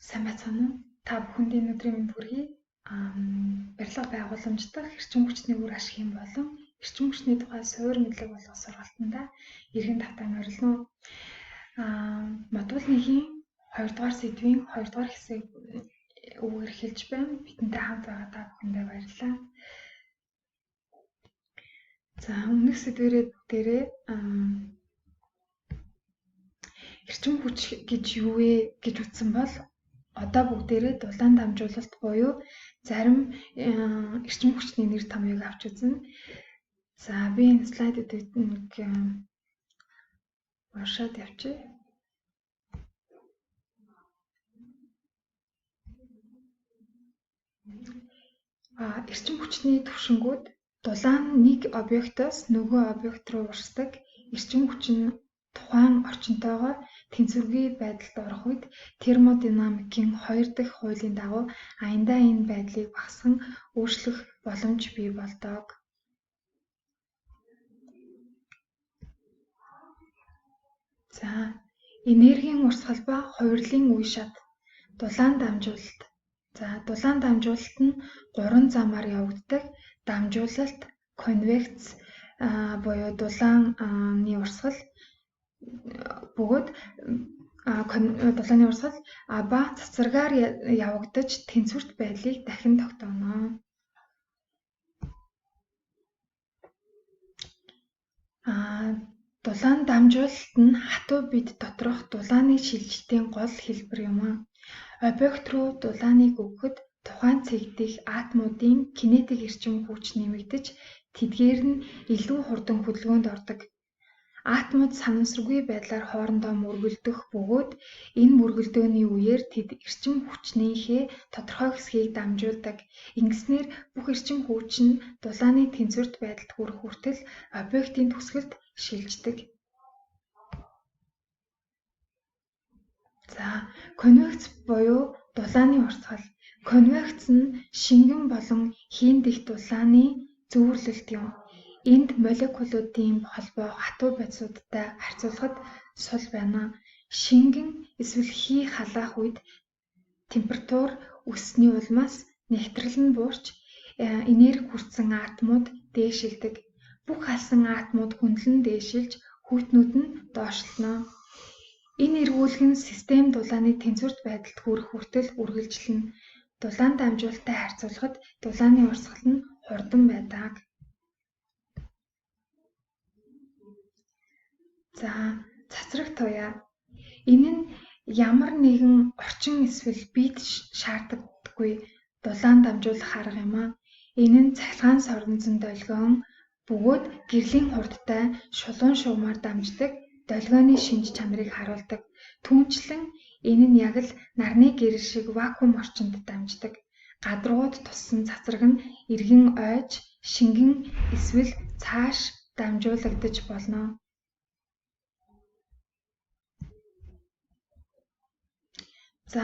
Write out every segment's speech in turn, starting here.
Сайн байцгаана уу? Та бүхэнд энэ өдрийн мэнд хүргэе. Барилга байгууламж дахь эрчим хүчний үр ашигын болон эрчим хүчний тухай суур мэдлэг болгох сургалтандаа эргэн тавтай морилно. Модуль 1-ийн 2 дугаар сэдвийн 2 дугаар хэсэг үгээр эхэлж байна. Бидэнтэй хамт байгаа та бүхэндээ баярлалаа. За, өмнөх сэдвэрээ дээрээ эрчим хүч гэж юу вэ гэж утсан бол одоо бүгдээрээ дулаан дамжуулалт буюу зарим эрчим хүчний нэр томьёог авч үзнэ. За, би энэ слайдуудыг нэг уншаад явчихъя. Эрчим хүчний түвшингүүд дулаан нэг объектоос нөгөө объект руу урсдаг. Эрчим хүч нь тухайн орчинтойгоо тэнцвэргүй байдалд орох үед термодинамикийн хоёр дахь хуулийн дагуу аяндаа энэ байдлыг багасган өөрчлөх боломж бий болдог. За, энергийн урсгал ба хувирлын үе шат, дулаан дамжуулалт. За, дулаан дамжуулалт нь гурван замаар явагддаг. Дамжуулалт, конвекц буюу дулааны урсгал бөгөөд дулааны урсгал ба цацрагаар явагдаж тэнцвэрт байдлыг дахин тогтооно. Дулаан дамжуулалт нь хатуу бид доторх дулааны шилжилтийн гол хэлбэр юм. Объект руу дулааныг өгөхөд тухайн цэг дэх атомуудын кинетик эрчим хүч нэмэгдэж, тэдгээр нь илүү хурдан хөдөлгөөнд ордог. Атомууд санамсаргүй байдлаар хоорондоо мөргөлдөх бөгөөд энэ мөргөлдөөний үеэр тэд эрчим хүчнийхээ тодорхой хэсгийг дамжуулдаг. Ингэснээр бүх эрчим хүч нь дулааны тэнцвэрт байдалд хүрэх хүртэл объектын төгсгөлд шилждэг. За, конвекц буюу дулааны урсгал. Конвекц нь шингэн болон хийн дэх дулааны зүүрлэлт юм. Энд молекулуудын холбоо хатуу бодисуудтай харьцуулахад сул байна. Шингэн эсвэл хий халаах үед температур өссөний улмаас нягтрал нь буурч энерги хүртсэн атомууд дээшилдэг. Бүх халсан атомууд хөндлөн дээшилж, хүйтнүүд нь доошлоно. Энэ эргүүлэг нь систем дулааны тэнцвэрт байдалд хүрэх хүртэл үргэлжилнэ. Дулаан дамжуулалттай харьцуулахад дулааны урсгал нь хурдан байдаг. За, цацраг туяа. Энэ нь ямар нэгэн орчин эсвэл биет шаарддаггүй дулаан дамжуулах арга юм аа. Энэ нь цахилгаан соронзон долгион бөгөөд гэрлийн хурдтай шулуун шугамаар дамждаг долгионы шинж чанарыг харуулдаг. Түүнчлэн энэ нь яг л нарны гэрэл шиг вакуум орчинд дамждаг. Гадаргууд туссан цацраг нь эргэн ойж, шингэн эсвэл цааш дамжуулагдаж болно. За,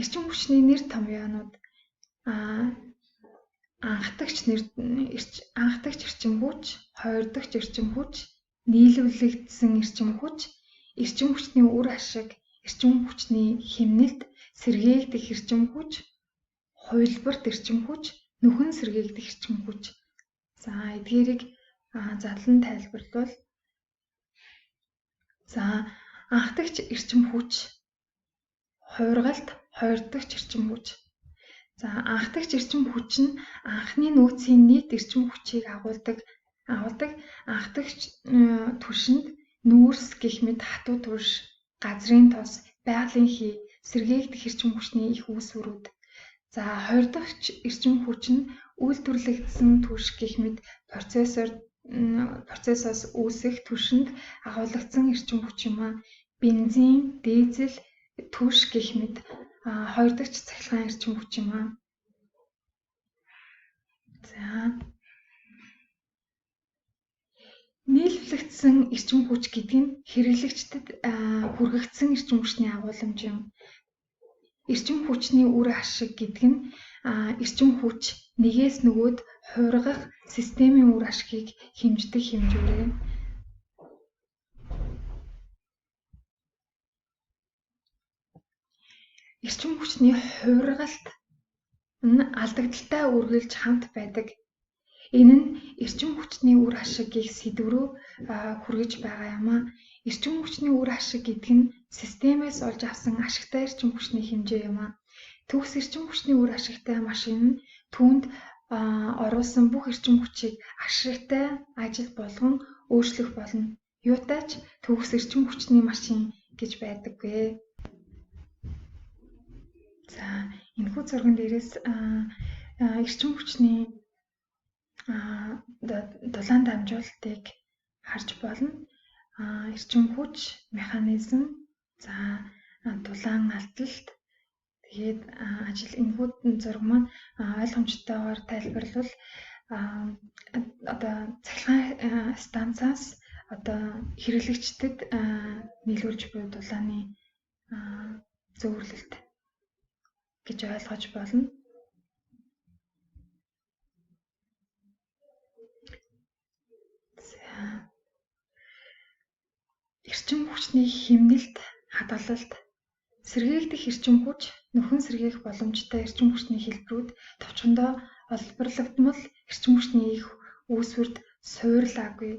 эрчим хүчний нэр томьёонууд. Анхдагч анхдагч эрчим хүч, хоёрдогч эрчим хүч, нийлүүлэгдсэн эрчим хүч, эрчим хүчний үр ашиг, эрчим хүчний хэмнэлт, сэргээгдэх эрчим хүч, хувилбарт эрчим хүч, нөхөн сэргээгдэх эрчим хүч. За, эдгээрийг задлан тайлбарлавал, за, анхдагч эрчим хүч, хувиргалт, хоёрдогч эрчим хүч. За, анхдагч эрчим хүч нь анхны нөөцийн нийт эрчим хүчийг агуулдаг. Анхдагч түвшинд нүүрс гэх мэт хатуу турш, газрын тос, байгалийн хий, сэргээгдэх эрчим хүчний их үүсвэрүүд. За, хоёрдогч эрчим хүч нь үйлдвэрлэгдсэн түвш гэх мэт процессоос үүсэх түвшинд агуулгдсан эрчим хүч юм а. Бензин, дизель, түвш гэх мэт хоёрдогч цахилгаан эрчим хүч юм а. За, нийлүүлэгдсэн эрчим хүч гэдэг нь хэрэглэгчдэд хүргэгдсэн эрчим хүчний агуулмж юм. Эрчим хүчний үр ашиг гэдэг нь эрчим хүч нэгээс нөгөөд хувиргах системийн үр ашигыг хэмждэг хэмжүүр. Эрчим хүчний хувиргалт нь алдагдaltaй үргэлж хамт байдаг. Энэ нь эрчим хүчний үр ашиг гэх сэдэв рүү хүргэж байгаа юм аа. Эрчим хүчний үр ашиг гэдэг нь системээс олж авсан ашигтай эрчим хүчний хэмжээ юм аа. Төгс эрчим хүчний үр ашигтай машин нь түүнд оруулсан бүх эрчим хүчийг ашигтай ажил болгон өөрчлөх болно. Юутай ч төгс эрчим хүчний машин гэж байдаггүй. За, энэхүү зурган дээрээс эрчим хүчний дулаан дамжуулалтыг харж болно. Эрчим хүч, механизм, за дулаан алдалт, тэгээд ажил. Энэхүү зураг маань ойлгомжтойгоор тайлбарлавал одоо цахилгаан станцаас одоо хэрэглэгчдэд нийлүүлж буй дулааны зөөвөрлөлт гэж ойлгож болно. За, эрчим хүчний хэмнэлт, хадгалалт. Сэргээгдэх эрчим хүч, нөхөн сэргээх боломжтой эрчим хүчний хэлбэрүүд товчхондоо олборлогдмол эрчим хүчний их үүсвэрт суурлаагүй.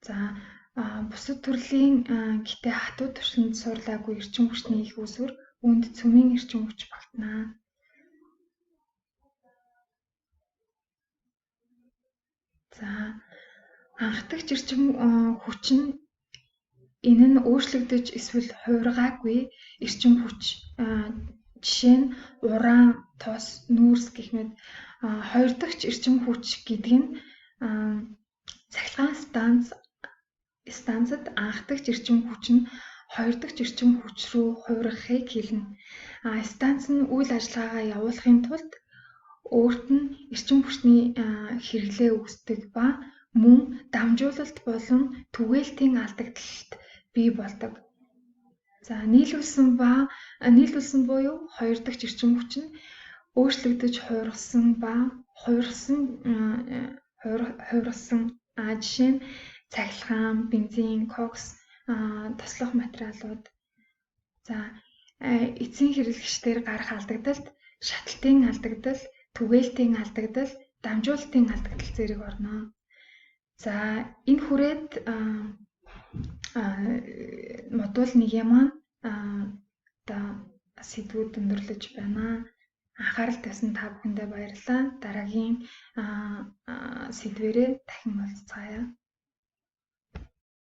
За, бусад төрлийн гэтээ хатуу туршланд суурлаагүй эрчим хүчний их үүсвэр, үүнд цөмийн эрчим хүч багтана. За, анхдагч эрчим хүч нь энэ нь өөрчлөгдөж эсвэл хувиргаагүй эрчим хүч. Жишээ нь уран, тос, нүүрс гэх мэт. Хоёр дахь эрчим хүч гэдэг нь цахилгаан станцад анхдагч эрчим хүч нь хоёр дахь эрчим хүч рүү хувиргахыг хэлнэ. Станц нь үйл ажиллагаагаа явуулахын тулд өөрт нь эрчим хүчний хэрэглээ үүсдэг ба мөн дамжуулалт болон түгээлтийн алдагдалт бий болдог. За, нийлүүлсэн буюу хоёр дахь эрчим хүч нь өөрчлөгдөж хувиргасан ба хувиргасан. Жишээ нь цахилгаан, бензин, кокс, тослох материалууд. За, эцсийн хэрэглэгчдээр гарах алдагдалд шатлалтын алдагдал, түгээлтийн алдагдал, дамжуулалтын алдагдал зэрэг орно. За, энэ хүрээд модуль 1 маань одоо сэдвүүд өндөрлөж байна. Анхаарал тавьсан та бүхэндээ баярлалаа. Дараагийн сэдвээрээ дахин уулзацгаая.